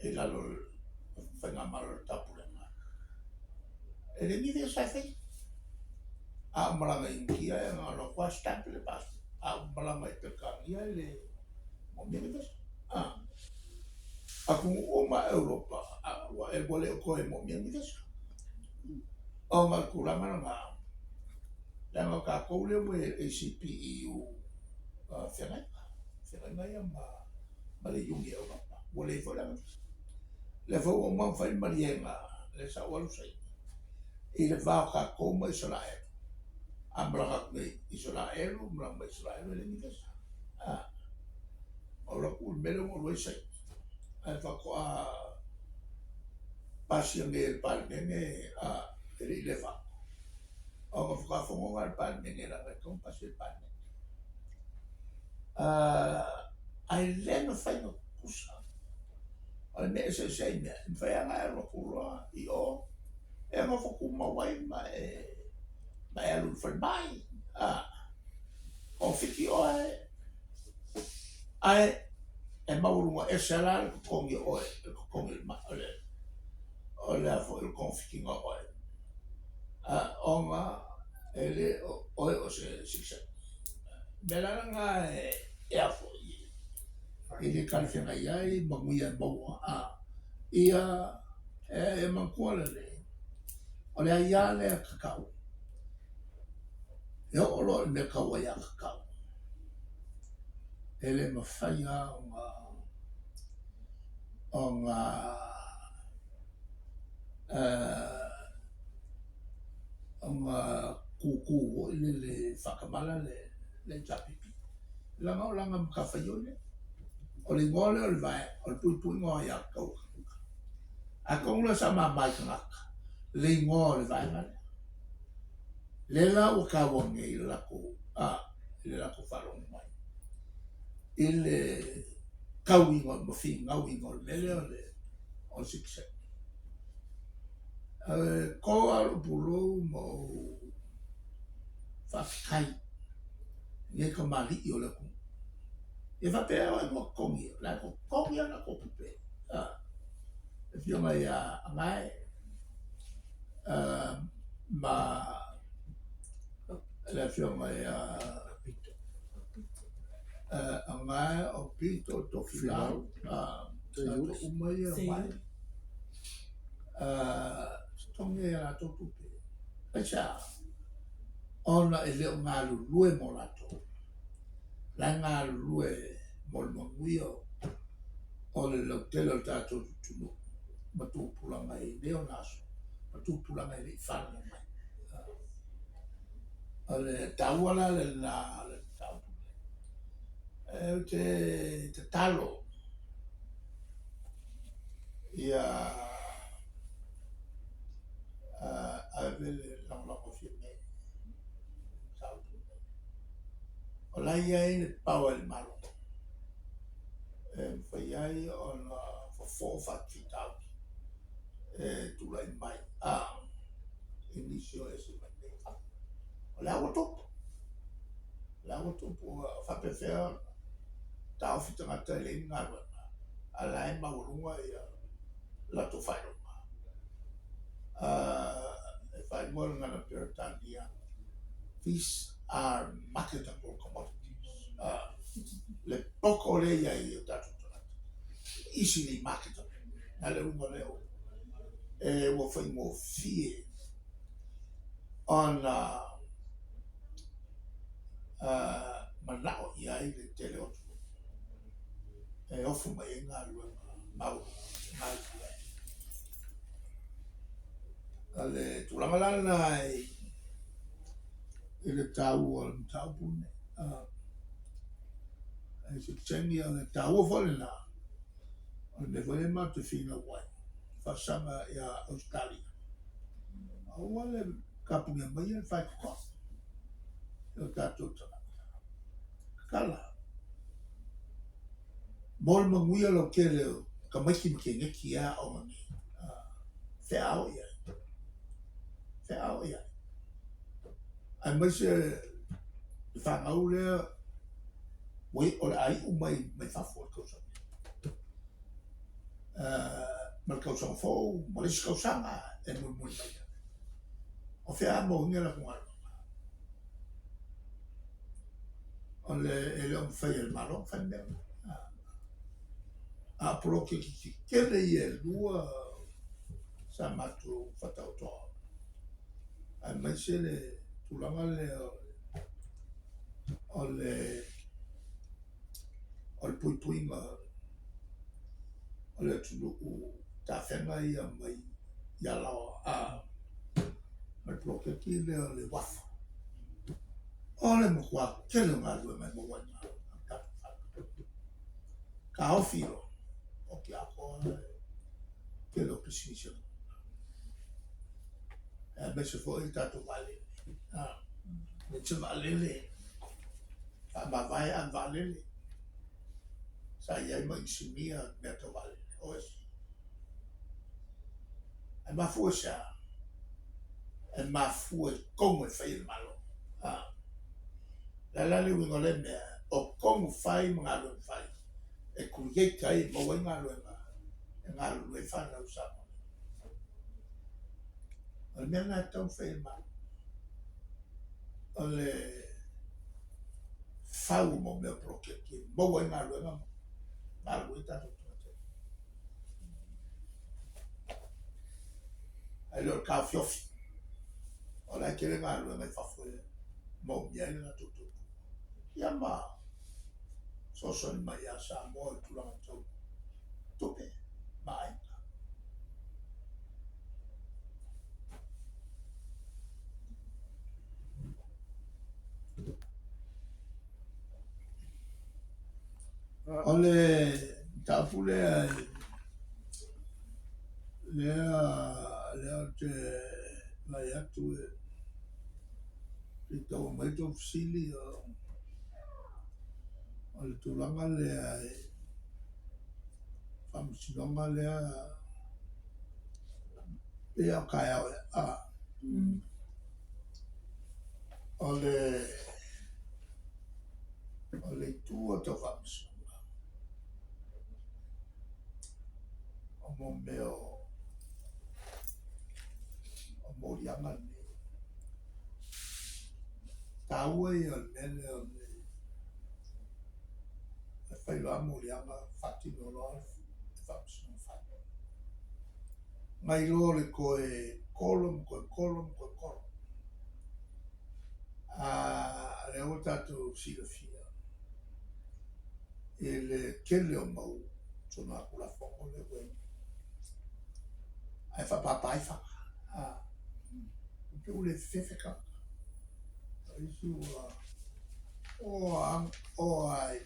I lalo o le Faigamalo a le Taupulega, e leai ni visa e faia. A ou malaga i Initia e na ona alu atu lava stamp le passport. A ou malaga i Peretania e le manaomia ni visa. Atunuu uma lava o Europa ua le o toe manaomia ni visa. Ona o le tulaga lena, leaga o tatou lea ua i le ACPEU feagaiga, feagaiga ia ma le Iuni a Europa, ua leai foi la ni visa. O lea foi ua uma ona fai le maliega lea sa ou alu saini i le va o tatou ma Isaraelu. A malaga atu nei i Isaraelu, malaga mai Isaraelu e leai ni visa. Ou alu atu i le mea lea ua ou alu ai saini, ae faatoa pasia nei e le Palemene e le i leva atu, ona faatoa fono lena a le Palemene leaga e tatau ona pasi e le Palemene. Ae le mafai ona tutusa. O le mea e eseese ai mea, e mafai lava ona e alu atu loa i o e nofo tumau ai ma e alu i le falemai, togafiti oe, ae e maualuga ese lava la le totogi o oe, le totogi o le a foi o le togafitiga o oe, ona e le o oe o se citizen. O le mea la lena e a foi, e le talafeagai ai manuia e maua, ia e manatua lelei, o le aia lea tatau, e oo loa i le mea tau aiatatau, e le mafai lava ona ona tutu foi lele faatamala le HRPP. Leaga o lana matafaioi lea. O le igoa lea o le vaega, o le puipuiga o aiatatau a tagata. Atonu la sa mama i tagata le igoa o le vaega lea. Lea la ua taua nei i le latou, i le latou faalogo mai i le tauiga ma finauiga o le mea lea o le sitiseni. E to lava lou pulou ma ou faafetai i nei tamalii o le atunuu. E faapea o ai ua totogi, o la e totogi lava latou tupe. Le afioga ia Anae ma le afioga ia Anae, o Pito, Tofilau, latou uma ia mai, totogi a latou tupe. Aisea? Ona e le o galulue mo latou, la e galulue mo le manuia o le lautele o le tatou atunuu ma tupulaga i nei ona aso ma tupulaga e le i fanau mai. O le taua la lena o le mataupu lenei. Ou te tatalo ia ave le lagolago a Fiame i le mataupu lenei. O la e i ai le power i le Malo e mafai ai ona fofo faafitauli e tulai mai i nisi o ese mai nei fafo. O le a ua tupu, o le a ua tupu, ua faapefea ona taofi tagata e leai ni galuega, a o la e maualuga latou faailoga. E faaigoa le gagana Peretania, these are marketable commodities. Le poko lea e i ai i o tatou tagata, easily marketable. A le uiga lea e ua faigofie ona manao i ai le tele o atunuu e ofo mai ai galuega maualuga e galulue ai. O le tulaga la lena i le taua o le mataupu lenei. E sitiseni, o le taua foi lena o le mea foi lea matou te finau ai, faasaga ia Ausetalia, aua le kapunia maia le faitotoa e o tatou tagata. Tatala. Mo le manuia lautele o tamaiti ma teineti e aoga nei, feao i ai, feao i ai. Aemaise le fanau lea o le a iu mai fafo i le tausaga. Ma le tausaga fou ma le isi tausaga e mulimuli mai ai. O fea a mauina latou galuega? O le, e le o mafai e le Malo ona fai mea na. A o poloketi tetele ia e lua sa matou faataotoa, aemaise le tulaga lea o le o le puipuiga o le atunuu tafega ia mai i Alaoa a ma le poloketi lea o le uafu. O le matua tele o galuega e maua ai i ina. Taofi loa, oti atoa le tele o pisinisi a le aemaise foi le tatou vaalele. Leai se vaalele, faamavae ave vaalele. Sa i ai ma inisinia i mea tau vaalele, o ese. Ae mafua i se a? E mafua i tonu e fai e le Malo. A. O le a la le uiga o lea mea? O tonu fai ma galuega fai e create ai, e maua ai galuega e galulue ai fanau i Samoa nei. O le mea lena e tatau ona fai e le Malo. O le fau o mea o poloketi e maua ai galuega ma galulue ai tatou tagata. Ae le o le taofiofi. O la e tele galuega i fafo e maomia ai le latou tautua. Ia ma fesoasoani mai ia Samoa i tulaga tau tupe ma aiga. O le mataupu lea lea lea ou te vaai atu e pei tau aumai tou fesili o le tulaga lea i faamasinoga lea pei lava o taeao ea a. O le o le itu o tau faamasinoga, o mo mea o moliaga nei, taua ia o le mea lea o le e fai loa moliaga faatino loa le faamasinoga fai. Nai lo le toe kolo ma toe kolo ma toe kolo. A lea ua tatou silafia i le tele o mau solitulafono lea ua i ai nei, ae faapapa ai faga. A, pei ua le fefe tagata. O isi ua o lava i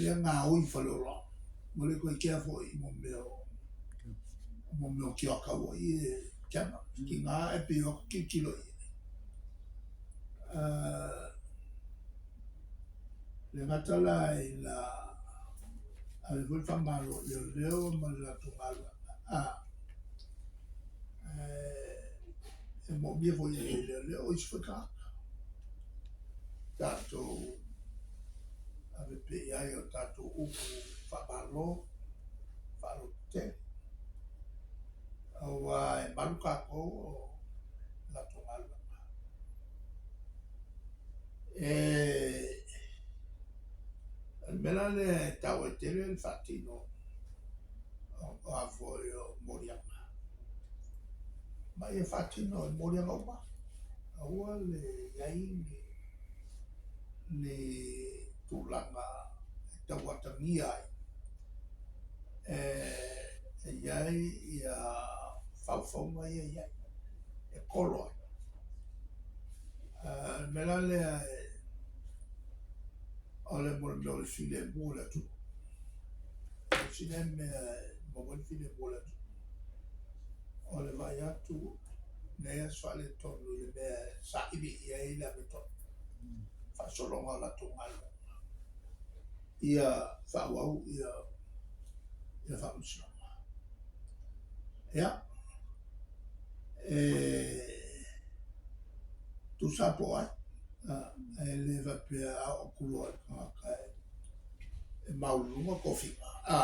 le gaoi i faleoloa, ua le toe kea foi i mea o tioata ua i e tiga, tiga e pei o atu tilotilo i ai. E le gata la ina ave foi le faamalo i leoleo ma le latou galuega, e moomia foi e leoleo o isi foi tagata tatou ave pea i ai o tatou upu faamalo, faalototele, aua e malu tatou o latou galuega. E o le mea la lea e taua ai tele le faatino o a foi o moliaga, ma ia faatino i moliaga uma, aua le i ai ni tulaga e tau atagia ai e i ai ia faufauga ia e i ai, e kolo ai. O le mea la lea, o le mea o le filemu o le atunuu. O le isi lea mea e maua ai le filemu o le atunuu, o le vaai atu leai lava se faaletonu i le mea e saili i ai le amiotonu, faasologa o latou galuega, ia faaauau ia faamasinoga. Ia, e tusa po o ai, e le faapea a oo atu loa i le tagata e maualuluga tofiga, a.